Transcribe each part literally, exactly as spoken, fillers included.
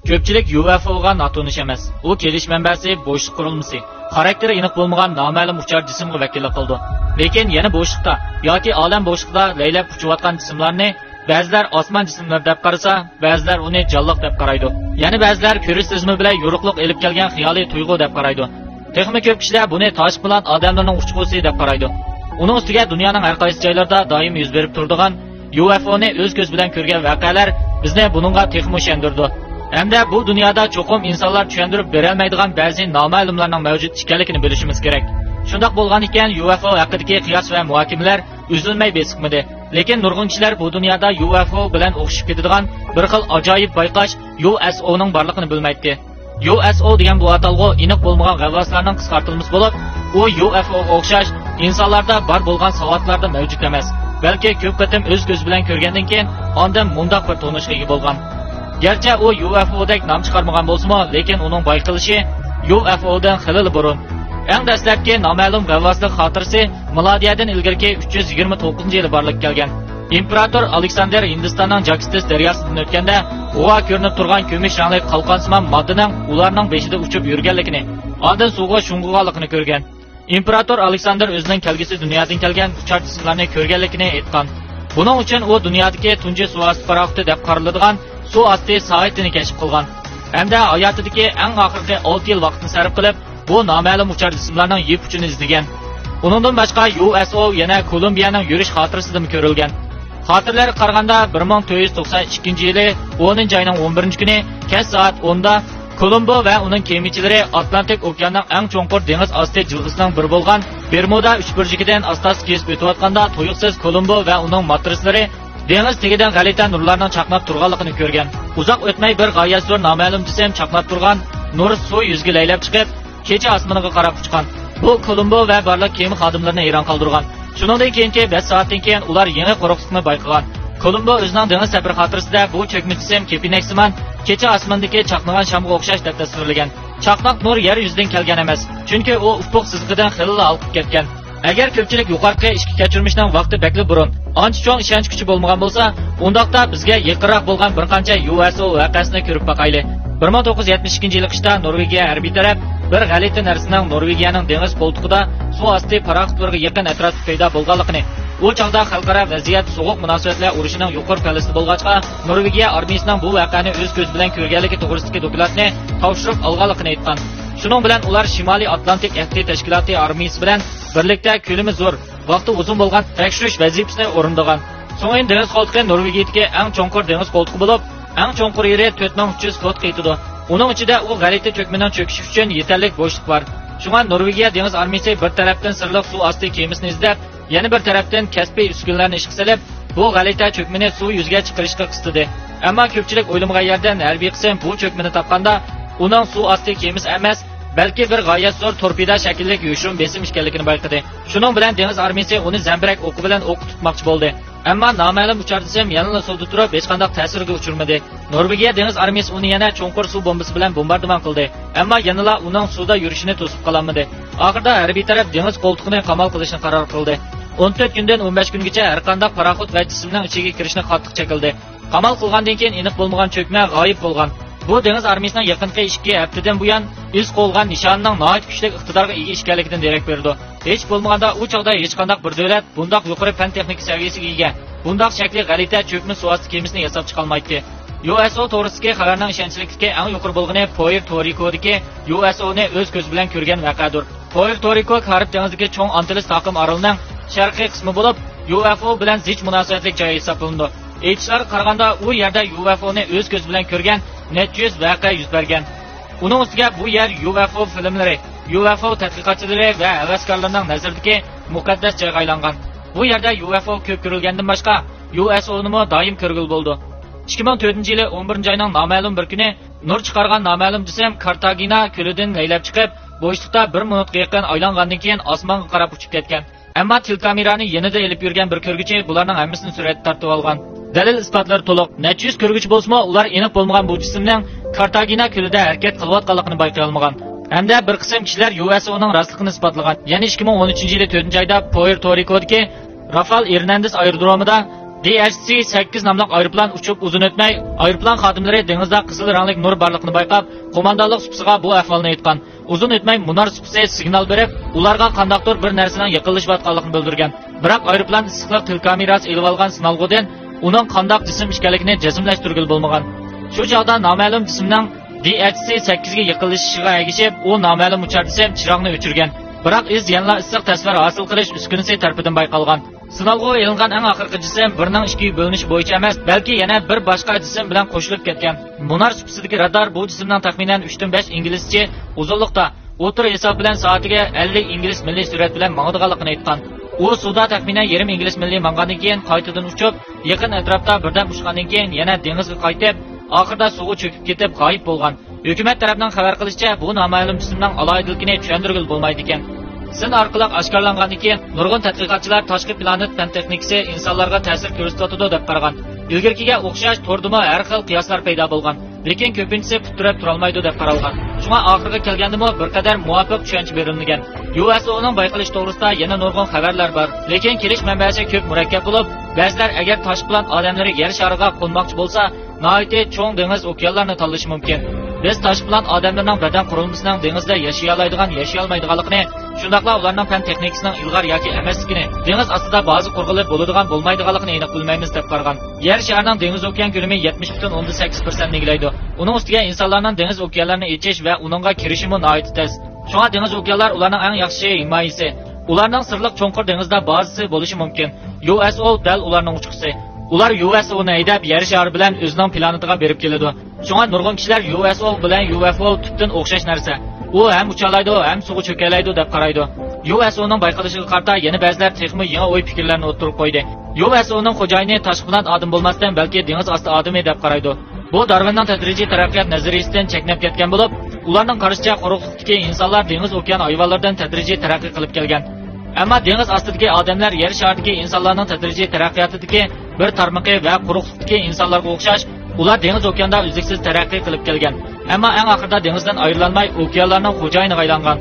كۆپچىلىك يۇ ئېف ئوغا ناتونۇش ئەمەس. ئۇ كېلىش مەنبەسى بوشلۇق قۇرۇلمىسى، خاراكتېرى ئېنىق بولمىغان نامەلۇم ئۇچار جىسىمغا ۋەكىللىك قىلىدۇ. لېكىن يەنە بوشلۇقتا ياكى ئالەم بوشلۇقىدا لەيلەپ ئۇچۇۋاتقان جىسىملارنى بەزىلەر ئاسمان جىسىملىرى دەپ قارىسا، بەزىلەر ئۇنى جانلىق دەپ قارايدۇ. يەنە بەزىلەر كۆرۈش سېزىمى بىلەن يورۇقلۇق ئېلىپ كەلگەن خىيالىي تۇيغۇ دەپ قارايدۇ. تېخىمۇ كۆپ كىشىلەر بۇنى تاشقى پىلان ئادەملىرىنىڭ ئۇچقۇسى دەپ قارايدۇ. ئۇنىڭ ئۈستىگە دۇنيانىڭ ھەر قايسى جايلىرىدا دائىم يۈز بېرىپ تۇرىدىغان يۇ ئېف ئونى ئۆز كۆزى بىلەن كۆرگەن ۋەقەلەر بىزنى بۇنىڭغا تېخىمۇ ئىشەندۈرىدۇ. ھەمدە بۇ دۇنيادا چوقۇم ئىنسانلار چۈشەندۈرۈپ بېرەلمەيدىغان بەزى نامەلۇملارنىڭ مەۋجۇت ئىكەنلىكىنى بىلىشىمىز كېرەك. شۇنداق بولغان ئىكەن، يۇ ئېف ئو ھەققىدىكى قىياس ۋە مۇھاكىمىلەر ئۈزۈلمەي بېسىقمىدى. لېكىن نۇرغۇن كىشىلەر بۇ دۇنيادا يۇ ئېف ئو بىلەن ئوخشىشىپ كېتىدىغان بىر خىل ئاجايىپ بايقاش يۇ ئېس ئونىڭ بارلىقىنى بىلمەيتتى. يۇ ئېس ئو دېگەن بۇ ئاتالغۇ ئېنىق بولمىغان غەۋۋاسلارنىڭ قىسقارتىلمىسى بولۇپ، ئۇ يۇ ئېف ئوغا ئوخشاش ئىنسانلاردا بار بولغان ساۋاتلاردا مەۋجۇت ئەمەس، بەلكى كۆپ قېتىم ئۆز كۆزى بىلەن كۆرگەندىن كېيىن ئاندىن مۇنداق بىر تونۇشقا ئىگە بولغان. گەرچە ئۇ يۇ ئېف ئو دەك نام چىقارمىغان بولسىمۇ، لېكىن ئۇنىڭ بايقىلىشى يۇ ئېف ئو دىن خېلىلا بۇرۇن. ئەڭ دەسلەپكى نامەلۇم غەۋۋاسلىق خاتىرىسى مىلادىيەدىن ئىلگىرىكى ئۈچ يۈز يىگىرمە توققۇزىنچى يىلى بارلىققا كەلگەن. ئىمپېراتور ئالېكساندىر ھىندىستاننىڭ جاكستىس دەرياسىدىن ئۆتكەندە، غۇۋا كۆرۈنۈپ تۇرغان كۈمۈش رەڭلىك قالقانسىمان ماددىنىڭ ئۇلارنىڭ بېشىدا ئۇچۇپ يۈرگەنلىكىنى، ئاندىن سۇغا شۇڭغۇغانلىقىنى كۆرگەن. ئىمپېراتور ئالېكساندىر ئۆزىنىڭ كەلگۈسى دۇنيادىن كەلگەن ئۇچار جىسىملارنى كۆرگەنلىكىنى ئېيتقان. بۇنىڭ ئۈچۈن ئۇ دۇنيادىكى تۇنجى سۇ ئاستى پاراخوتى دەپ قارىلىدىغان سۇ ئاستى سائىتىنى كەشىپ قىلغان. ھەمدە ھاياتىدىكى ئەڭ ئاخىرقى ئالتە يىل ۋاقىتنى سەرپ قىلىپ، بۇ نامەلۇم ئۇچار جىسىملارنىڭ يىپ ئۇچىنى ئىزدىگەن. ئۇنىڭدىن باشقا يۇ ئېس ئو يەنە كولومبىيەنىڭ يۈرۈش خاتىرىسىدىمۇ كۆرۈلگەن. خاتىرىلەرگە قارىغاندا، بىر مىڭ تۆت يۈز توقسان ئىككىنچى يىلى ئونىنچى ئاينىڭ ئون بىرىنچى كۈنى كەچ سائەت ئوندا كولومبو ۋە ئۇنىڭ كېمىچىلىرى ئاتلانتىك ئوكياننىڭ ئەڭ چوڭقۇر دېڭىز ئاستى جىلغىسىنىڭ بىرى بولغان بېرمۇدا ئۈچبۇرجىكىدىن ئاستا-ئاستا كېسىپ ئۆتۈۋاتقاندا، تۇيۇقسىز كولومبو ۋە ئۇنىڭ ماتروسلىرى دېڭىز تېگىدىن غەلىتە نۇرلارنىڭ چاقناپ تۇرغانلىقىنى كۆرگەن. ئۇزاق ئۆتمەي بىر غايەت زور نامەلۇم جىسىم چاقناپ تۇرغان نۇر سۇ يۈزىگە لەيلەپ چىقىپ، كېچە ئاسمىنىغا قاراپ ئۇچقان. بۇ كولومبو ۋە بارلىق كېمە خادىملىرىنى ھەيران قالدۇرغان. شۇنىڭدىن كېيىنكى بەش سائەتتىن كېيىن ئۇلار يېڭى قۇرۇقلۇقنى بايقىغان. كولومبو ئۆزىنىڭ دېڭىز سەپىرى خاتىرىسىدە بۇ چۆكمە جىسىم كېپىنەكسىمان، كېچە ئاسمىنىدىكى چاقنىغان شامغا ئوخشاش دەپ تەسۋىرلىگەن. چاقناق نۇر يەر يۈزىدىن كەلگەن ئەمەس، چۈنكى ئۇ ئۇپۇق سىزىقىدىن خېلىلا ھالقىپ كەتكەن. ئەگەر كۆپچىلىك يۇقىرىقى ئىككى كەچۈرمىشنىڭ ۋاقتى بەكلا بۇرۇن، ئانچە چوڭ ئىشەنچ كۈچى بولمىغان بولسا، ئۇنداقتا بىزگە يېقىنراق بولغان بىر قانچە يۇ ئېس ئو ۋەقەسىنى كۆرۈپ باقايلى. بىر مىڭ توققۇز يۈز يەتمىش ئىككىنچى يىلى قىشتا نورۋېگىيە ھەربىي تەرەپ بىر غەلىتە نەرسىنىڭ نورۋېگىيەنىڭ دېڭىز قولتۇقىدا سۇ ئاستى پاراخوتلىرىغا يېقىن ئەتراپتا پەيدا بولغانلىقىنى، ئۇ چاغدا خەلقئارا ۋەزىيەت سوغۇق مۇناسىۋەتلەر ئۇرۇشىنىڭ يۇقىرى پەللىسىدە بولغاچقا، نورۋېگىيە ئارمىيىسىنىڭ بۇ ۋەقەنى ئۆز كۆزى بىلەن كۆرگەنلىكى توغرىسىدىكى دوكلاتنى تاپشۇرۇپ ئالغانلىقىنى ئېيتقان. شۇنىڭ بىلەن ئۇلار شىمالىي ئاتلانتىك ئەھدى تەشكىلاتى ئارمىيىسى بىلەن بىرلىكتە كۆلىمى زور، ۋاقتى ئۇزۇن بولغان تەكشۈرۈش ۋەزىپىسىنى ئورۇندىغان. سۇڭئىن دېڭىز قولتۇقى نورۋېگىيىدىكى ئەڭ چوڭقۇر دېڭىز قولتۇقى بولۇپ، ئەڭ چوڭقۇر يېرى تۆت مىڭ ئۈچ يۈز فوتقا يېتىدۇ. ئۇنىڭ ئىچىدە ئۇ غەلىتە چۆكمىنىڭ چۆكۈشى ئۈچۈن يېتەرلىك بوشلۇق بار. شۇڭا نورۋېگىيە دېڭىز ئارمىيىسى بىر تەرەپتىن سىرلىق سۇ ئاستى كېمىسىنى ئىزدەپ، يەنە بىر تەرەپتىن كەسپىي ئۈسكۈنىلەرنى ئىشقا سېلىپ، بۇ غەلىتە چۆكمىنى سۇ يۈزىگە چىقىرىشقا قىستىدى. ئەمما كۆپچىلىك ئويلىمىغان يەردىن ھەربىي قىسىم بۇ چۆكمىنى تاپقاندا، ئۇنىڭ سۇ ئاستى كېمىسى ئەمەس، بەلكى بىر غايەت زور تورپېدا شەكلىدىكى يوشۇرۇن بېسىم ئىكەنلىكىنى بايقىدى. شۇنىڭ بىلەن دېڭىز ئارمىيىسى ئۇنى زەمبىرەك ئوقى بىلەن ئوققا تۇتماقچى بولدى. ئەمما نامەلۇم ئۇچار جىسىم يەنىلا سۇدا تۇرۇپ، ھېچقانداق تەسىرگە ئۇچرىمىدى. نورۋېگىيە دېڭىز ئارمىيىسى ئۇنى يەنە چوڭقۇر سۇ بومبىسى بىلەن بومباردىمان قىلدى، ئەمما يەنىلا ئۇنىڭ سۇدا يۈرۈشىنى توسۇپ قالالمىدى. ئاخىرىدا ھەربىي تەرەپ دېڭىز قولتۇقىنى قامال قىلىشنى قارار قىلدى. ئون تۆت كۈندىن ئون بەش كۈنگىچە ھەرقانداق پاراخوت ۋە جىسىمنىڭ ئىچىگە كىرىشنى قاتتىق چەكلىدى. قامال قىلغاندىن كېيىن ئېنىق بولمىغان چۆكمە غايىب بولغان. بۇ دېڭىز ئارمىيىسىنىڭ يېقىنقى ئىككى ھەپتىدىن بۇيان ئىز قوغلىغان نىشانىنىڭ ناھايىتى كۈچلۈك ئىقتىدارغا ئىگە ئىكەنلىكىدىن دېرەك بېرىدۇ. ھېچ بولمىغاندا ئۇ چاغدا ھېچقانداق بىر دۆلەت بۇنداق يۇقىرى پەن تېخنىكا سەۋىيەسىگە ئىگە، بۇنداق شەكلى غەلىتە چۆكمە سۇ ئاستى كېمىسىنى ياساپ چىقالمايتتى. يۇ ئېس ئو توغرىسىدىكى خەۋەرنىڭ ئىشەنچلىكلىكى ئەڭ يۇقىرى بولغىنى پوئېرتو رىكودىكى يۇ ئېس ئونى ئۆز كۆزى بىلەن كۆرگەن ۋەقەدۇر. پوئېرتو رىكو كارىب دېڭىزىدىكى چوڭ ئانتىلىس تاقىم ئارىلىنىڭ شەرقىي قىسمى بولۇپ، يۇ ئېف ئو بىلەن زىچ مۇناسىۋەتلىك جاي ھېسابلىنىدۇ. ئېيتىشلارغا قارىغاندا، ئۇ يەردە يۇ ئېف ئونى ئۆز كۆزى بىلەن كۆرگەن نەچچە يۈز ۋەقە يۈز بەرگەن. ئۇنىڭ ئۈستىگە بۇ يەر يۇ ئېف ئو فىلىملىرى، يۇ ئېف ئو تەتقىقاتچىلىرى ۋە ھەۋەسكارلىرىنىڭ نەزىرىدىكى مۇقەددەس جايغا ئايلانغان. بۇ يەردە يۇ ئېف ئو كۆپ كۆرۈلگەندىن باشقا، يۇ ئېس ئونىمۇ دائىم كۆرگىلى بولىدۇ. ئىككى مىڭ تۆتىنچى يىلى ئون بىرىنچى ئاينىڭ نامەلۇم بىر كۈنى نۇر چىقارغان نامەلۇم جىسىم كارتاگىنا كۆلىدىن لەيلەپ چىقىپ، بوشلۇقتا بىر مىنۇتقا يېقىن ئايلانغاندىن كېيىن ئاسمانغا قاراپ ئۇچۇپ كەتكەن. ئەمما تېلېكامېرانى يېنىدا ئېلىپ يۈرگەن بىر كۆرگۈچى بۇلارنىڭ ھەممىسىنى سۈرەتكە تارتىۋالغان. دەلىل-ئىسپاتلىرى تولۇق. نەچچە يۈز كۆرگۈچى بولسىمۇ، ئۇلار ئېنىق بولمىغان بۇ جىسىمنىڭ كارتاگىنا كۆلىدە ھەرىكەت قىلىۋاتقانلىقىنى بايقىيالمىغان. ھەمدە بىر قىسىم كىشىلەر يۇ ئېس ئونىڭ راستلىقىنى ئىسپاتلىغان. يەنە ئىككى مىڭ ئون ئۈچىنچى يىلى تۆتىنچى ئايدا پوئېرتو رىكودىكى رافال ئېرناندېز ئايرودرومىدا دى ئەچ سى سەككىز ناملىق ئايروپىلان ئۇچۇپ ئۇزۇن ئۆتمەي، ئايروپىلان خادىملىرى دېڭىزدا قىزىل رەڭلىك نۇر بارلىقىنى بايقاپ، قوماندانلىق سۇپىسىغا بۇ ئەھۋالنى ئېيتقان. ئۇزۇن ئۆتمەي مۇنار سۇپىسى سىگنال بېرىپ، ئۇلارغا قانداقتۇر بىر نەرسىنىڭ يېقىنلىشىۋاتقانلىقىنى بىلدۈرگەن. بىراق ئايروپىلان ئىسسىقلىق تېلېكامېراسى ئېلىۋالغان سىنالغۇدىن ئۇنىڭ قانداق جىسىم ئىكەنلىكىنى جەزملەشتۈرگىلى بولمىغان. شۇ چاغدا نامەلۇم جىسىمنىڭ دى ئەچ سى سەككىزگە يېقىنلىشىشىغا ئەگىشىپ، ئۇ نامەلۇم ئۇچار جىسىم چىراغنى ئۆچۈرگەن. بىراق ئىز يەنىلا ئىسسىق تەسۋىر ھاسىل قىلىش ئۈسكۈنىسى تەرىپىدىن بايقالغان. سىنالغۇغا ئېلىنغان ئەڭ ئاخىرقى جىسىم بىرنىڭ ئىككىگە بۆلۈنۈشى بويىچە ئەمەس، بەلكى يەنە بىر باشقا جىسىم بىلەن قوشۇلۇپ كەتكەن. مۇنار سۇپىسىدىكى رادار بۇ جىسىمنىڭ تەخمىنەن ئۈچتىن بەش ئىنگلىزچە ئۇزۇنلۇقتا، ئوتتۇرا ھېساب بىلەن سائىتىگە ئەللىك ئىنگلىز مىللى سۈرئەت بىلەن ماڭىدىغانلىقىنى ئېيتقان. ئۇ سۇدا تەخمىنەن يېرىم ئىنگلىز مىللى ماڭغاندىن كېيىن، قايتىدىن ئۇچۇپ، يېقىن ئەتراپتا بىردەم ئۇچقاندىن كېيىن، يەنە دېڭىزغا قايتىپ، ئاخىرىدا سۇغا چۆكۈپ كېتىپ، غايىب بولغان. ھۆكۈمەت تەرەپنىڭ خەۋەر قىلىشىچە، بۇ نامەلۇم جىسىمنىڭ ئالاھىدىلىكىنى چۈشەندۈرگىلى بولمايدىكەن. سىن ئارقىلىق ئاشكارىلانغاندىن كېيىن، نۇرغۇن تەتقىقاتچىلار تاشقى پلانېت پەن تېخنىكىسى ئىنسانلارغا تەسىر كۆرسىتىۋاتىدۇ دەپ قارىغان. ئىلگىرىكىگە ئوخشاش توردىمۇ ھەر خىل قىياسلار پەيدا بولغان. لېكىن كۆپىنچىسى پۇت تىرەپ تۇرالمايدۇ دەپ قارالغان. شۇڭا ئاخىرىغا كەلگەندىمۇ بىر قەدەر مۇۋاپىق چۈشەنچە بېرىلمىگەن. يۇ ئېس ئونىڭ بايقىلىشى توغرىسىدا يەنە نۇرغۇن خەۋەرلەر بار. لېكىن كېلىش مەنبەسى كۆپ مۇرەككەپ بولۇپ، بەزىلەر ئەگەر تاشقى پلان ئادەملىرى يەر شارىغا قونماقچى بولسا، ناھايىتى چوڭ دېڭىز ئوكيانلارنى تاللىشى مۇمكىن. بىز تاشقى پلان ئادەملىرىنىڭ بەدەن قۇرۇلمىسىنىڭ دېڭىزدا ياشىيالايدىغان، ياشىيالمايدىغانلىقىنى، شۇنداقلا ئۇلارنىڭ پەن تېخنىكىسىنىڭ ئىلغار ياكى ئەمەسلىكىنى، دېڭىز ئاستىدا بازا قۇرغىلى بولىدىغان، بولمايدىغانلىقىنى ئېنىق بىلمەيمىز، دەپ قارىغان. يەر شارىنىڭ دېڭىز ئوكيان كۆلىمى يەتمىش پۈتۈن ئوندىن سەككىز پىرسەنتنى ئىگىلەيدۇ. ئۇنىڭ ئۈستىگە ئىنسانلارنىڭ دېڭىز ئوكيانلارنى ئېچىش ۋە ئۇنىڭغا كىرىشىمۇ ناھايىتى تەس. شۇڭا دېڭىز ئوكيانلار ئۇلارنىڭ ئەڭ ياخشى ھىمايىسى. ئۇلارنىڭ سىرلىق چوڭقۇر دېڭىزدا بازىسى بولۇشى مۇمكىن. يۇ ئېس ئو دەل ئۇلارنىڭ ئۇچقۇسى. ئۇلار يۇ ئېس ئونى ھەيدەپ، يەر شارى بىلەن ئۆزىنىڭ پلانېتىغا بېرىپ كېلىدۇ. شۇڭا نۇرغۇن كىشىلەر يۇ ئېس ئو بىلەن يۇ ئېف ئو تۈپتىن ئوخشاش نەرسە. ئۇ ھەم ئۇچالايدۇ، ھەم سۇغا چۆكەلەيدۇ دەپ قارايدۇ. يۇ ئېس ئونىڭ بايقىلىشىغا قارىتا يەنە بەزىلەر تېخىمۇ يېڭى ئوي پىكىرلەرنى ئوتتۇرىغا قويدى. يۇ ئېس ئونىڭ خوجايىنى تاشقى پلان ئادىمى بولماستىن، بەلكى دېڭىز ئاستى ئادىمى دەپ قارايدۇ. بۇ دارۋىننىڭ تەدرىجىي تەرەققىيات نەزەرىيىسىدىن چەكنەپ كەتكەن بولۇپ، ئۇلارنىڭ قارىشىچە، قۇرۇقلۇقتىكى ئىنسانلار دېڭىز ئوكيان ھايۋانلىرىدىن تەدرىجىي تەرەققىي قىلىپ كەلگەن. ئەمما دېڭىز ئاستىدىكى ئادەملەر يەر شارىدىكى ئىنسانلارنىڭ تەدرىجىي تەرەققىياتىدىكى بىر تارمىقى ۋە قۇرۇقلۇقتىكى ئىنسانلارغا ئوخشاش، ئۇلار دېڭىز ئوكياندا ئۈزلۈكسىز تەرەققىي قىلىپ كەلگەن. ئەمما ئەڭ ئاخىرىدا دېڭىزدىن ئايرىلالماي، ئوكيانلارنىڭ خوجايىنىغا ئايلانغان.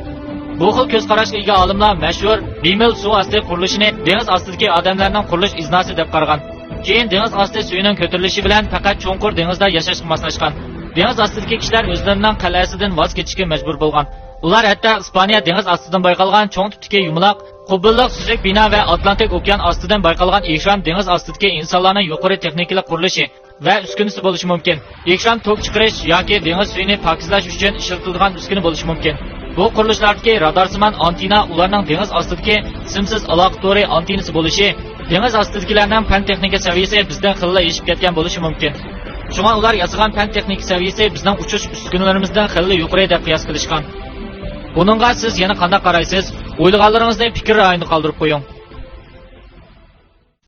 بۇ خىل كۆز قاراشقا ئىگە ئالىملار مەشھۇر بىمىل سۇ ئاستى قۇرۇلۇشىنى دېڭىز ئاستىدىكى ئادەملەرنىڭ قۇرۇلۇش ئىزناسى دەپ قارىغان. كېيىن دېڭىز ئاستى سۈيىنىڭ كۆتۈرۈلۈشى بىلەن پەقەت چوڭقۇر دېڭىزدا ياشاشقا ماسلاشقان. دېڭىز ئاستىدىكى كىشىلەر ئۆزلىرىنىڭ قەلئەسىدىن ۋاز كېچىشكە مەجبۇر بولغان. ئۇلار ھەتتا ئىسپانىيە دېڭىز ئاستىدىن بايقالغان چوڭ تىپتىكى يۇمىلاق، قۇببىلىق سۈزۈك بىنا ۋە ئاتلانتىك ئوكيان ئاستىدىن بايقالغان ئېھرام دېڭىز ئاستىدىكى ئىنسانلارنىڭ يۇقىرى تېخنىكىلىق قۇرۇلۇشى ۋە ئۈسكۈنىسى بولۇشى مۇمكىن. ئېھرام توك چىقىرىش ياكى دېڭىز سۈيىنى پاكىزلاش ئۈچۈن ئىشلىتىلىدىغان ئۈسكۈنە بولۇشى مۇمكىن. بۇ قۇرۇلۇشلاردىكى رادارسىمان ئانتېننا ئۇلارنىڭ دېڭىز ئاستىدىكى سىمسىز ئالاقە تورى ئانتېننىسى بولۇشى، دېڭىز ئاستىدىكىلەرنىڭ پەن تېخنىكا سەۋىيەسى بىزدىن خېلىلا ئېشىپ كەتكەن بولۇشى مۇمكىن. شۇڭا ئۇلار ياسىغان پەن تېخنىكا سەۋىيەسى بىزنىڭ ئۇچۇش ئۈسكۈنىلىرىمىزدىن خېلىلا يۇقىرى دەپ قىياس قىلىشقان. بۇنىڭغا سىز يەنە قانداق قارايسىز؟ ئويلىغانلىرىڭىزنى پىكىر رايونىدا قالدۇرۇپ قويۇڭ.